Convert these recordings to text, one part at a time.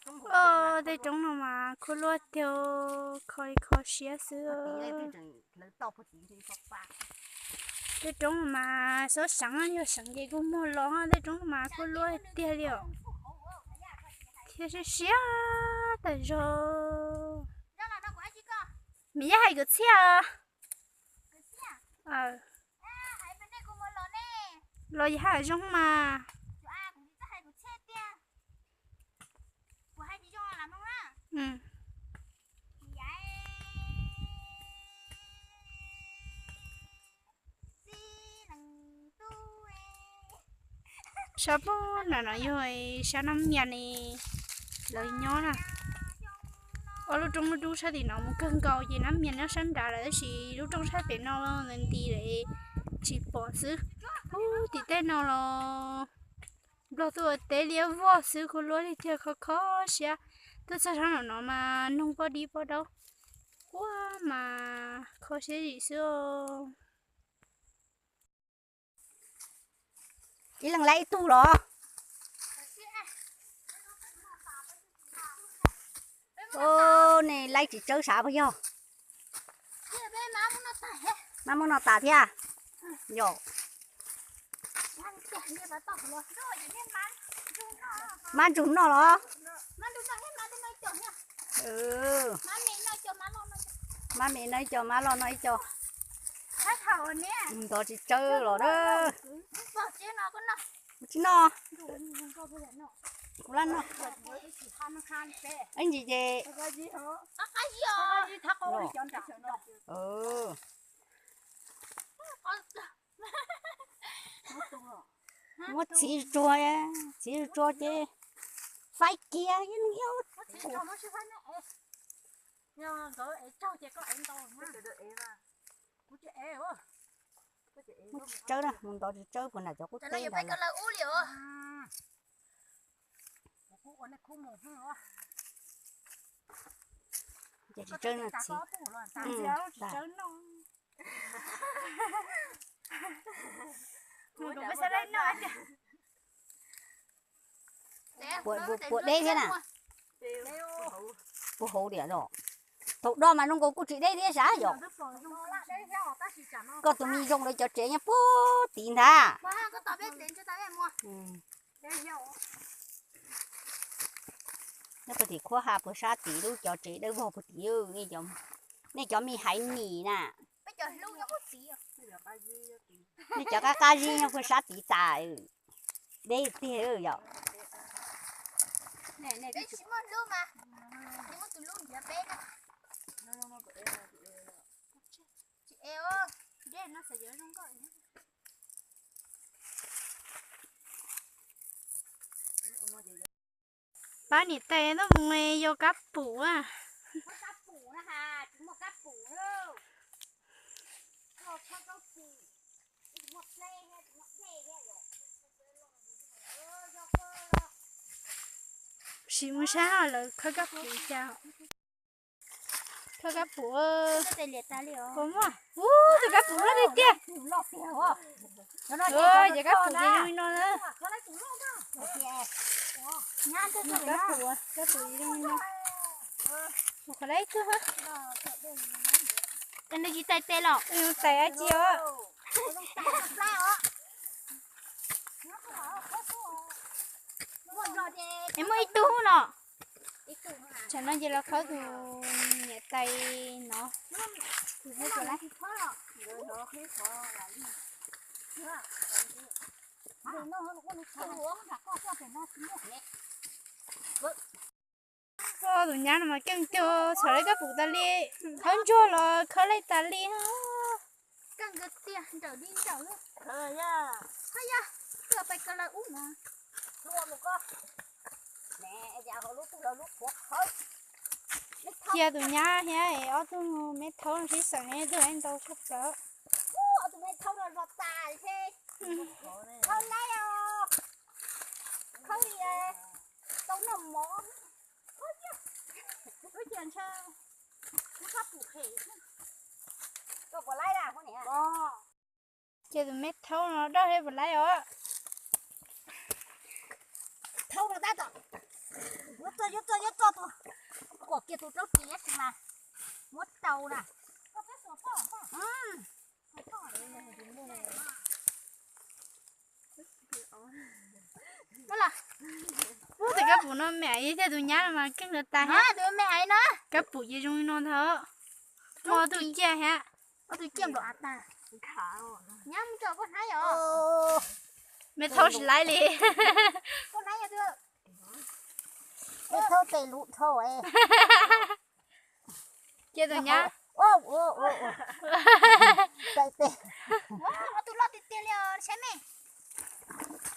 Tej roob no mas khuab luab tiag, kho li kho siab xwb. Tej roob no mas xob seev, yog seev ces kuj muag los, tej roob no mas khuab luab tiag li os. Thiab siab siab tas zog. Miv Yaj hais kwv txhiaj. Los yog hais zoo mas. Sab pem no no yog sab Nab Mias ne, lawv nyob na. Ob lub roob lub dub sab tim no mus kawg nkaus ces Nab Mias nyob sab nrad lawm, tab sis lub roob sab pem no nti lawm tsis pom xwb. Ub, tim tej no los nplog tuaj ua teb liab vog xwb, khuab luab li tiag, kho kho siab. Tuaj txog sab nraum no mas noog poj dib poj daub, ua mas kho siab zim xwb. Ib leeg laib ib tug los? Nej laib tsis tsawb sav puas yog? Mab muab noj tas thiab. Yog mab ntsug noj los? Mab me noj ib co, mab loj noj ib co. Ntov tsis tsawb los na. Tsis noj. Kuv laj noj. Ib ntsis ces. Muab txiv tsuag, txiv tsuag ces faib kiag ib lub. Muab tsis tsawb na, mus ntov tsis tsawb puas nram cov qub teb ntawd. Ces tsis tsawb na txiv. Puas deb thiab na? Puas hauv diam los? Thaum do mas zoo nkaus kuj tsis deb thiab sav yom. Koj tus me zoo lawv cov tsev nyob puag tid ntag. Nyob puag tim khuab ha puag sab tid lub cov tsev dawb vog puag tid. Nej cov me haiv nim na. Nej cov qab qab zib nyob puag sab tid tas. Deb tiag yom. Pab niam tais tuaj mus yos kab pum a. Sim mus saib lawv khawb kab pum cas. Khawb kab pum. Puas muaj? Ub, tus kab pum loj tiag tiag. Ces kab pum ces zoo li no na. Kab pum, kab pum zoo li no. Mus qhov lab ib tug. Tes nws tsis tais tes los? Tais dab tsi os? Es muaj ib tug los? Tsam no ces los khawb tus niam tais no. Tus hu puas lab. Tus nyab no mas keej tiag, txhom lawv kab pum tas li, khawb ntsuag los khawb lawm tas li. Cia tus nyab thiab ob tug me thaub sib xeem, tus ntau tshaj plaws. Ces tus me thaub no dawb thiab puas laib os. Thaub no tab tom yuav tuaj, yuav tuaj, Ub, tus kab pum no me aiv thiab tus nyab no mas keej lawv tas thiab. Kab pum ces zoo li no ntag. Muaj ob tug ciaj thiab. Me thaub tsis laib li. Cia tus nyab. Ob tug loj tiag tiag li os, saib me.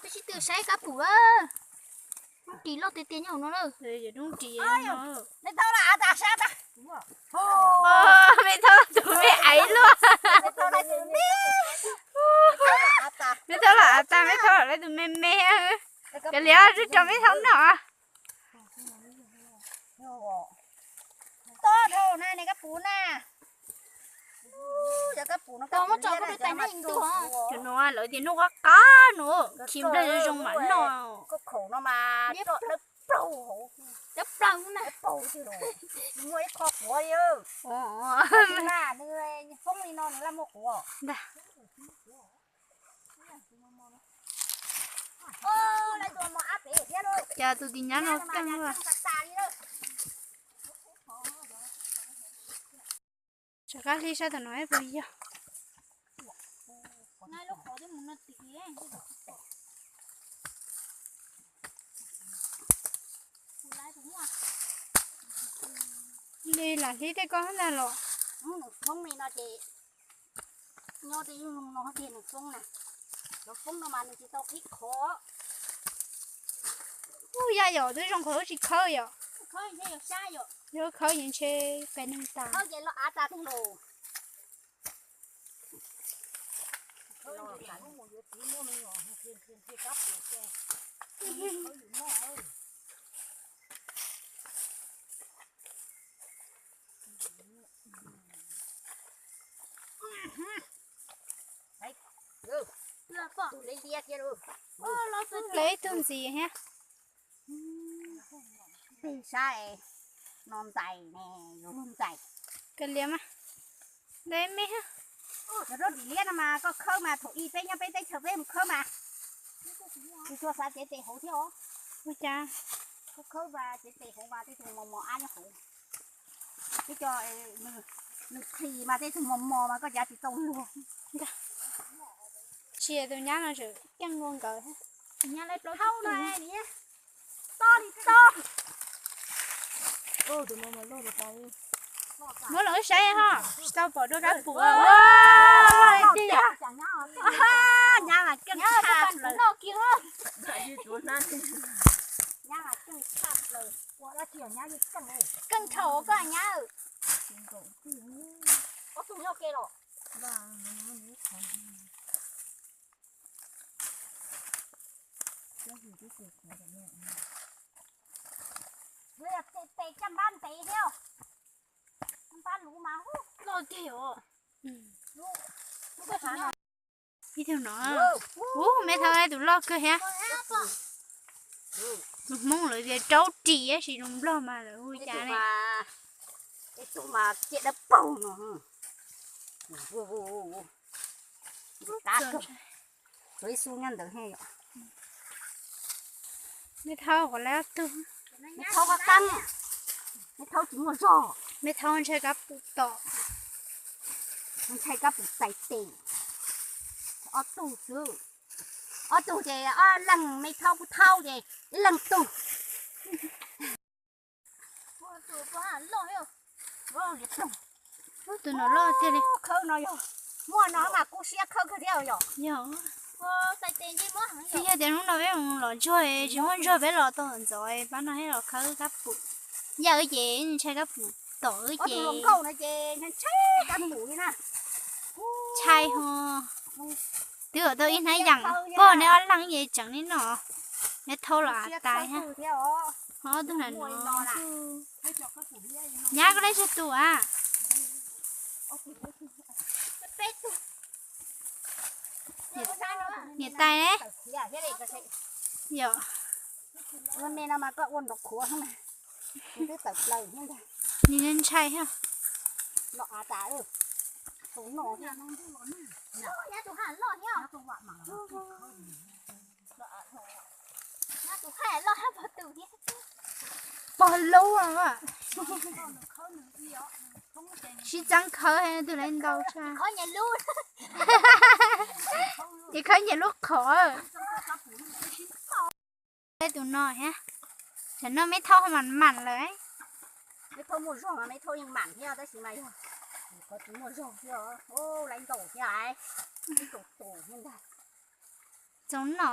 Twb tsis twm saib kab pum lawm. Ub, ris loj tiag tiag nyob hauv no lawm. Me thaub tus me aiv luaj. Me thaub los av tag, me thaub los lawv tus me me. Kav liam, tso me thaub noj. Tob dhau na, ne kab pum na. Cov kab pum no, cov no lawv tias hnub qab qab no, khi nplawg zoo zoo mam noj. Muaj ib qho quav li, foob li no nws laj muaj quav. Cas tus tim nyab no keej. Tsam kab hlib sab tom no puas yog. Li lam hlib tej ko ntag los. Nws foob li no ces nyob tej no tias nws foob na. Cov foob no mas nws tsis tau qhib qhov. Ub, yaj yom, twb zoo qhov tsis khawb yom. Yog khawb ces ntshe pem neeg tas. Lawv ib tug ntxiv thiab. Saib no ntxais ne, yog ntxais. Kav liam mas, ntawd me. Cov zaub ris liab no mas koj khawb mas thaum ub peb nyob peb teb chaws peb mus khawb mas. Tsis tshua xav cev tes hauv thiab os. Ua cas? Koj khawb mas cev tes hauv mas tej tug mos mos ab nyob hauv. Peb cov nws plis mas tej tug mos mos mas koj cav tsis tau luag. Tsis, tus nyab no tseem keej dua nkawd. Tus nyab lawv plaub tug. Muab los wb saib ho, tsis tau pom dua kab pum. Nyab mas keej tshaj plaws. Keej dhau koj nyab. Ob tug nyob ke los. Tes caj npab ntev thiab. Npab luv mas loj tiag os. Ib tug no. Ub, me thaub tus loj kawg thiab. Tus Hmoob lawv tias raub ris tab sis zoo Nplog mas lawv hu cas ne? Ib tug mas ciaj dawb paug no. Ib xub nyob ntawd. Me thaub kom lawv ob tug. Me thaub qab qab, me thaub tsis muaj zog. Me thaub ntshai kab pum tom. Ntshai kab pum txais tes. Ob tug xwb. Ob tug ces ob leeg me thaub kuj thaub ces ib leeg tug. Tus no loj tiag li. Khawb no yog, muaj no mas kub siab khawb kawg thiab yom. Yog. Twb yog tias hnub no peb mus los ntsuag tsis muaj ntsuag peb los tau ntxov pab no thiab los khawb kab pum. Yawm ces ntshai kab pum tom wb ces. Ntshai ho. Twb kom tau ib hnab yam pog neb ob leeg ces tseem li no. Neb thaub los av tais thiab. Ho ob tug na no. Nyab koj leb tsawg tus a? Niam tais ne? Yog. Ua me no mas koj ua nrov khuav, nws twb tawm plaws. Nws ntshai thiab. Los av tas, tus no thiab. Nyab tus haj loj thiab. Nyab tus haj loj hab pog tus thiab. Pog lub. Sib txeeb khawb, tus lawv ntau tshaj. Khawb nyuag lub. Ces khawb nyuag lub qhov. Tus no thiab. Tam no me thaub mam mam lawm. Me thaub muaj zog mas me thaub yeej mam thiab, tab sis mas yog qhov tsis muaj zog thiab, lawv ntau thiab, ib tug tus thiab ntag. Txoov no.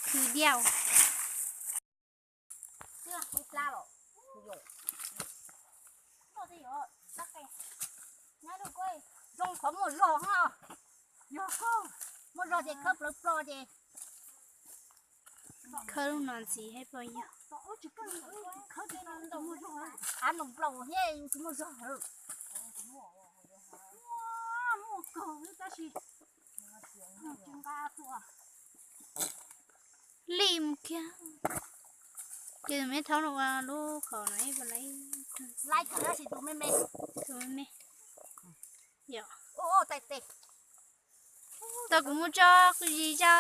Khwv diau. Zoo qhov muaj zog, yog muaj zog ces khawb plawv plo ces. Khawb lub no ntxiv thiab pog yog. Av noo plaus thiab tsis muaj zog. Muaj kawg tab sis tsis nqa tuaj. Li mus kiag. Ces tus me thaub no ua lub qhov no ib puas laib. Laib kawg tab sis tus me me. Tus me me. Yog. Tais tes. Tau kuv muab tso kuv zis tso.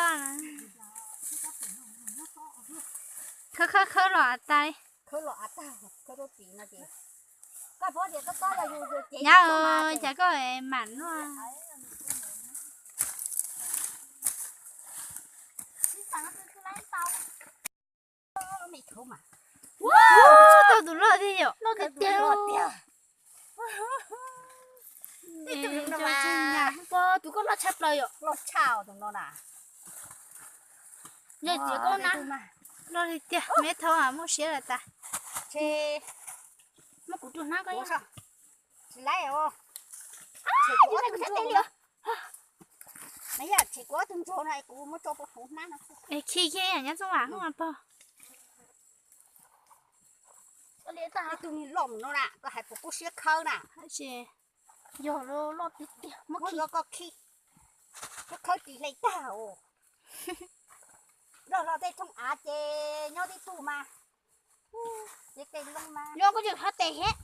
Khawb khawb khawb los av tas. Nyab, cas koj mam luaj. Tau tus loj thiab yom. Loj tiag tiag. Tus no mas, tus koj loj tshaj plaws yom. Loj tshaj tus no na. Yog tias koj na, loj li tiag, me thaub muaj siab lawm tas. Muab kuv tus hnab koj. Tsis laib os. Yog tsis kuv tus ntsuag no kuv muab tso rau hauv hnab no. Es khi khi nyob txob vam hnub pog. Tus loj no na, koj hais puas kub siab khawb na. Yog loj tiag tiag, muab khi koj khi. Koj khawb tsis hle tag os. Loj los tej thooj av ces nyob tib tug mas. Ces tes loo mas. Nyob koj tsis hab tes thiab.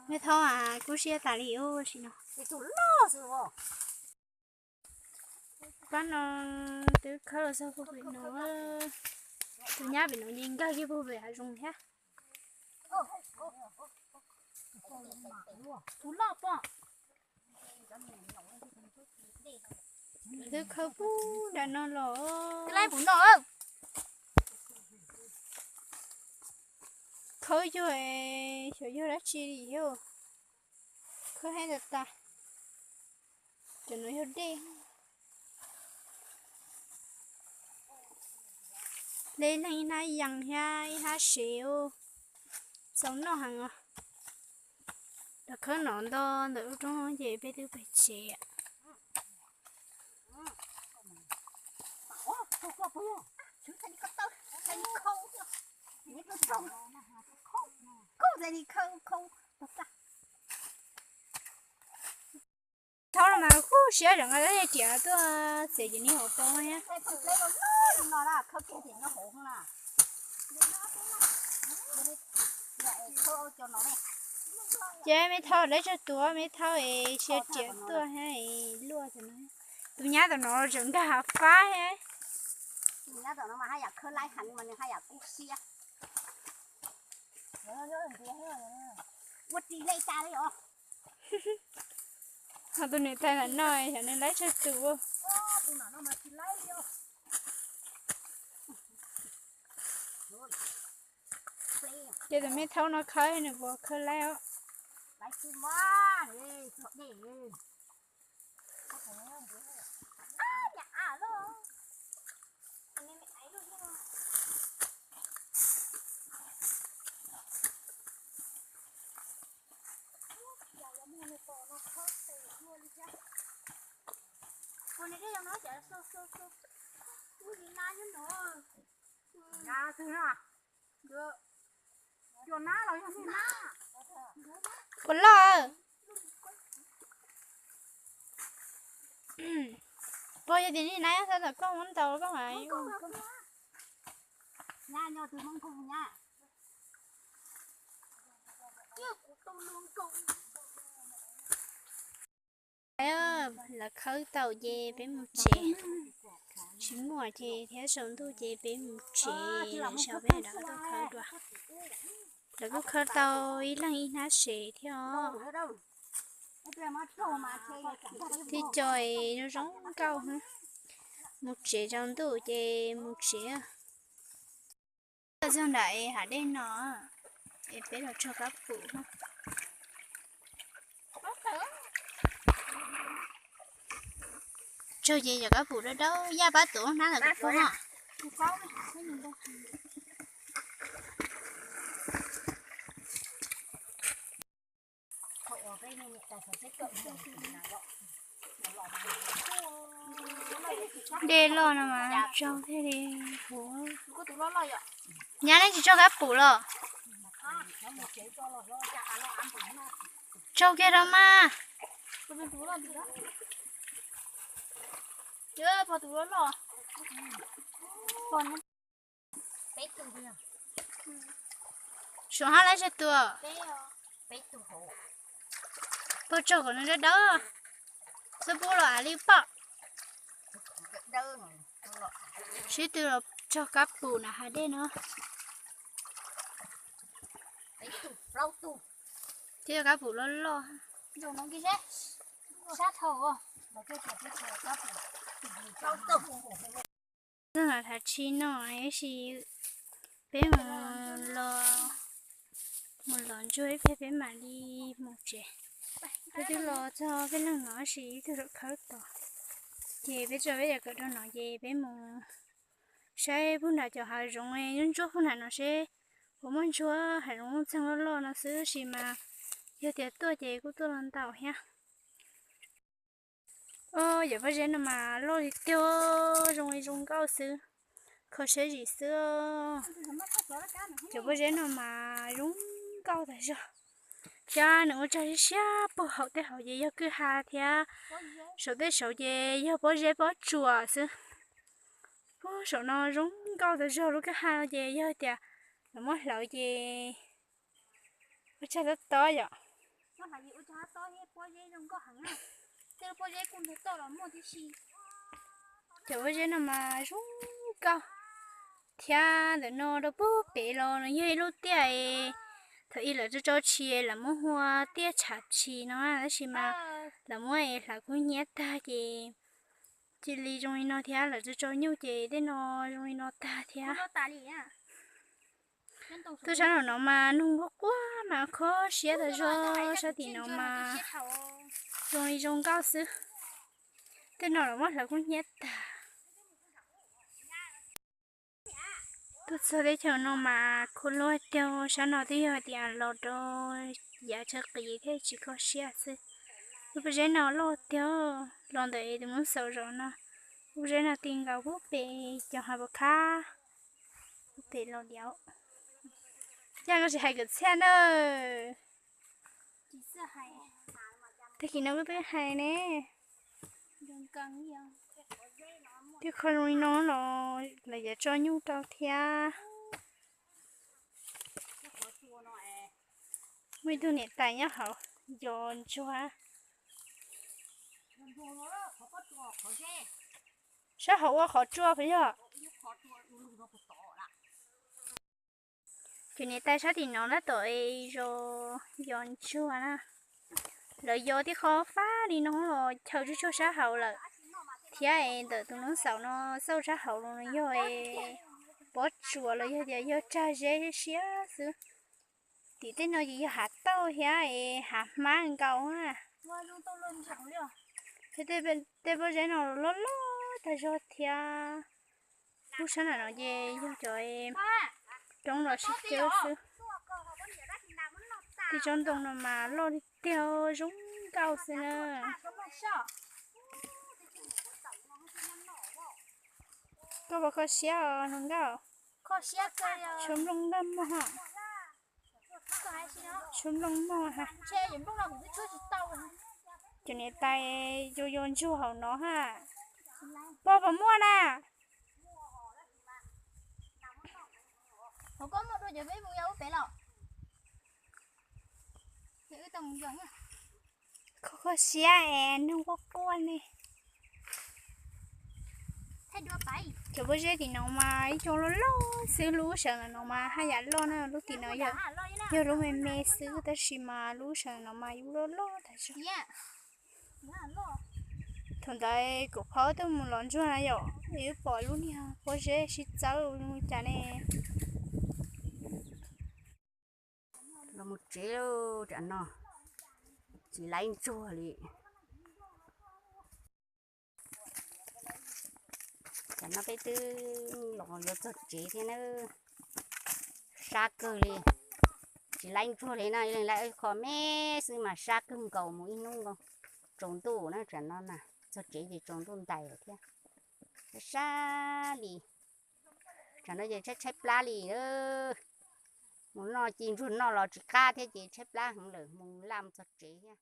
Me thaub kub siab tas li ub sim no. Pab no twb khawb los txog puag pem no. Tus nyab pem no ces nkag kiag puag pem hav zoov thiab. Tus loj pom. Twb khawb puag nram no los. Khawb yog, xyov yog dab tsi li thiab. Khawb heev tas tas. Cov no yog dej. Hle leej ib hnab yees thiab ib hnab sev. Txaus noj heev os. Los khawb no nto ntawm lub roob ces peb twb pem tsev. Thaub no mas kub siab zeem nqa riam tuaj txiav ces nws hauv paus thiab. Ces me thaub lawv tsawg tus, me thaub es siab riam tuaj thiab luaj. Tus nyab tom no tseem nkag hav fab thiab. Ho tus niam tais ntawm no xyov nws laib tsawg tus. Ces tus me thaub no khawb nws puas khawb laib os. Puas loj? Puas yog tias nej nab txog tom koj muab ntaus koj mas. Lawv khawb tau ces peb mus tsev, tsis muaj ces thiab tsaus ntuj ces peb mus tsev, lawv sau peb rov qab tuaj khawb dua. Lawv kuj khawb tau ib leeg ib hnab sev thiab os. Thiab cov zoo zoo nkauj, mus tsev tsaus ntuj ces mus tsev. Txog nram hav dej no es peb los tsaug kab pum. Tsaug ces yog kab pum dawb dawb yaj pab tuav hnab ntawm kuv pog. Dej loj no mas tsaug thiaj li huv. Nyab, nej tsis tsaug kab pum los? Tsaug kiag rau mas. Suav hab lab zag tua. Pog tsaug kom nws dawb dawb, xub pub los av li poj. Sib tw los tsaug kab pum nram hav dej no. Thiab kab pum loj loj. Txog thav tshis no tab sis peb mus los, mus lov ntsuag ib pliag peb mam li mus tsev. Peb twb los txog peb leeg no tab sis ib tug zaum khawb tos, ces peb tso peb yam kawm rau no ces peb mus saib pug nram cov hav zoov ntsuab ntsuab pug nram no seb puas muaj ntsuab hav zoov txeeg loj loj no xwb tab sis mas yog tias tuaj ces kuj tuaj los ntau thiab. Cov pob zeb no mas loj li tiag, zoo li zoo nkauj xwb, kho siab zim xwb. Cov pob zeb no mas zoo nkauj tas zog, thiab nws ua tsag siab siab puag hauv tej hauv ces yog kwj ha thiab, saum tej saud ces yog pob zeb pob tsuas xwb. Puag saum no zoo nkauj tas zog, lub kwj ha no ces yog tias lawv muab hlawv ces ua tsag tob tob yom. Cov pob zeb no mas zoo nkauj, thiab ntawm no rau puag pem los nws yog ib lub tiaj es thaum ub lawv tso tso tshis lawv muab hu ua tiaj tshav tshis no tab sis mas lawv muab es hlawv kub hnyiab tag ces cia li zoo li no thiab, lawv tso tso nyuj ces tej no zoo li no tag thiab. Tuaj sab nraum no mas noog quaj quaj mas kho siab tas zog, sab tim no mas zoo li zoo nkauj xwb. Tej no los muab hlawv kub hnyiab tag. Tuaj txog teb chaws no mas kho loj tiag, sab no twb yog tias los rau yav tsawg qis thiaj tsis kho siab xwb. Lub pob zeb no loj tiag, los ntawm tus Hmoob Xaus zos no, lub pob zeb no ti nkaus puag pem cov hav pos khab, puag pem los diav. Yog koj tsis hais kwv txhiaj na. Tag kis no kuj twb hais ne. Twb kho zoo li no los lawv yuav tso nyuj rau thiab. Muaj ib tug niam tais nyob hauv yos ntsuag. Sab hauv ua qhov tsua puas yog? Cov niam tais sab tim no tab tom zos yos ntsuag na. Lawv yos tib qho fab li no los chaw tsuag tsuag sab hauv lawm, thiab es ntawm tus Hmoob Xaus no xauj sab hauv los yog pob tsuas los yog tias yog tsag zeb siab xwb. Tim tej no ces yog hav tauj thiab es hav hmab nkaus na. Thiab tej pob zeb no loj loj tag zog thiab. Lub sab nram no ces yog cov roob los sib cawb xwb. Tej tsob ntoo no mas loj li tiag, zoo nkauj xwb na. Koj puas kho siab os hluas nkauj? Tshuav nplooj npaj muag. Tshuab nplooj mog ha. Cov niam tais yuav yuav ntsuag hauv no ha. Pog puas muaj na? Kho kho siab es neeg quaj quaj ne. Cov pob zeb tim no mas ib co loj loj xwb, lub sawv ntawm no mas haj yam loj na, lub tim no yog lub me me xwb tab sis mas lub sawv ntawm no mas yus loj loj tas zog. Thaum ntawd kuv phob tuaj mus los ntsuag na yom, wb pom lub niag pob zeb sib txawb li cas ne. Los mus tsev lawm, tam no tsis laib ntsuag li. Tam no peb twb los yuav txog tsev thiab na, sab kawg li, tsis laib ntsuag li no, laib kho me xwb mas sab kawg nkaus, mus ib hnub nkaus tsaus ntuj na, tam no na txog tsev ces tsaus ntuj ntais lawm thiab. Sab li, tam no ces tshaib tshaib plab li, mus noj ci ntsuag noj los tsis qab thiab ces tshaib plab heev lawm, mus laj mus txog tsev thiab.